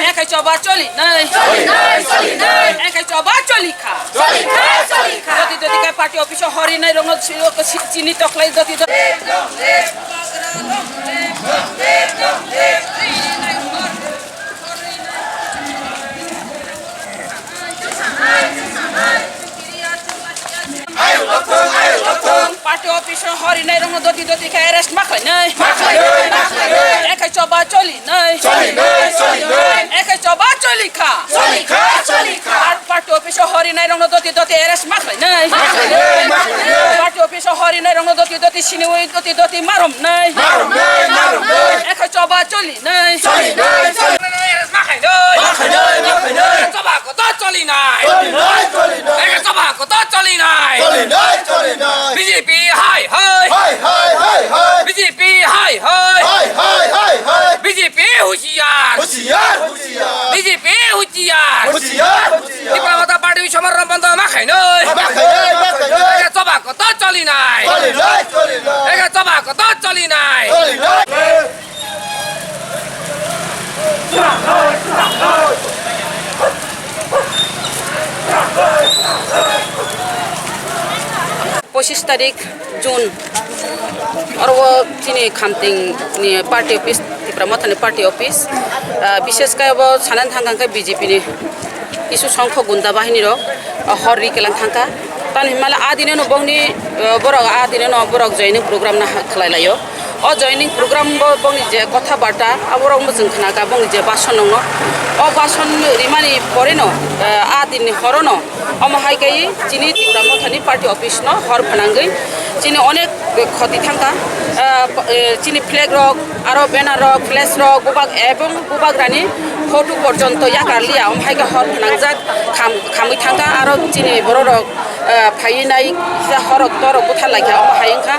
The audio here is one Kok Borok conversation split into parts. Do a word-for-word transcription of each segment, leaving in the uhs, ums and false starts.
Ekai choba choli nai. Ekai choba choli kha. Jodi jodi kai party office o hori nai rongno chini toklai jodi jodi. Party office o hori nai rongno doti doti khe arrest ma khlai nai. Ma khlai nai, ma khlai nai. Ekai choba choli nai. Choli nai, choli nai. Ekai choba choli kha. Choli kha, choli kha. Party office o hori nai rongno doti doti arrest ma khlai nai. Ma khlai nai, ma khlai nai. Party office o hori nai rongno doti doti siniwi doti doti marom nai. Marom nai, marom nai. Ekai choba choli nai. Choli nai, choli nai. Makhainoi, makhainoi. Choba koto choli nai. Choli nai, choli nai. Eke choba koto choli nai. Choli nai, choli nai. B J P hai hai. Hai hai hai hai. B J P hai hai. Hai hai hai hai. B J P husiar. Husiar, husiar. B J P husiar. Husiar, husiar. Tipra Motha Party somar rom bondo makhainoi. Makhainoi, makhainoi. Eke choba koto choli nai. Choli nai, choli nai. Eke choba koto choli nai. Choli nai. Pochis tarik June, oro o chini Khamting ni party office, Tipra Motha ni party office, ah, bishes khe abo sanani thang kha khe B J P ni kisu songkho gunda bahini rok, ah, hor ri kelang thang kha. Tamo hinmale a dino no bongni, ah, borok a dino no borok joining program no ha-, khlai lai o. O joining program bo bongni je kotha barta, aborok muchung khna kha bongni je bason nongno. O bason rimani pore no, eh, a dinni horo no, omo hai kai chini Tipra Motha ni party office no hor phanangwi chini onek khoti thang kha. Eh, p-, eh, chini flag rok, aro banner rok, flash rok, bubak ebong bubagrani photo porjonto yakar liya, omo hai khe hor phanangjak kham-, khamwi thang kha, aro chini borok rok, eh, phaiwi nai kisa horok torok buthar lai kha, omo hai wng kha.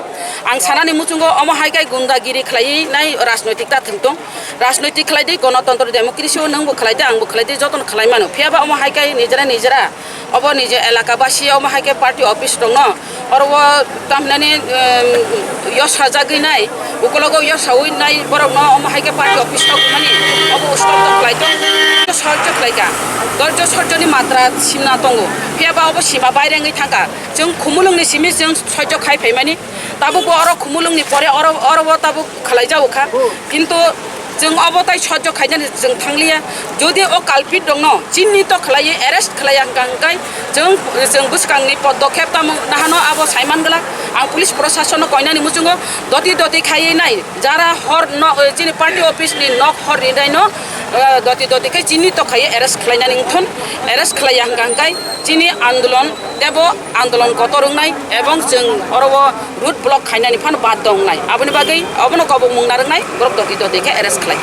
Ang sanani muchungo omo hai khe gundagiri khlaiwi nai rajnoitik ta thwng tong. Rajnoitik khlai di, gonotontro democracy o nwngbo khlai di, angbo khlai di, jotono khlai mano. Phiya ba omo hai khe nijera nijera obo nije elaka basi omo hai khe party office rokno oro o tamhinani, em, yos sajagwi nai, ukulogo yos sawi nai borokno omo hai khe party office rok mani obo stop tong khlai tong. Sohojjo khlai kha, dorjo sohojjoni matra simna tongo. Phiya ba obo sima bairengwi thang kha. Chwng khumulwngni simi chwng sohojjo khai phaimani. Tabuk bo oro khumulwngni pore oro, oro bo tabuk khlai jago kha. Kintu chwng obo tai sohojjo khainani chwng thangliya. Jodi o culprit rokno chinito khlaiwi arrest khlaiya hwnkha hwnkhe chwng, chwng bwskangni podokhep tamo nahano abo saiman glak. Ang police proshasonno koinani muchungo doti doti khaiwi nai jara hor no, chini party office ni nok hor rinai no, eh, doti doti khai chinito khaiwi arrest khlainani wngthon. Arrest khlaiya hwnkha hwnkhe chini andolon tebo andolon kotor wngnai ebong chwng oro o road block khainani phano baddo wngnai. Aboni bagwi obono kobokmung narwknai borok doti doti khe arrest khlai.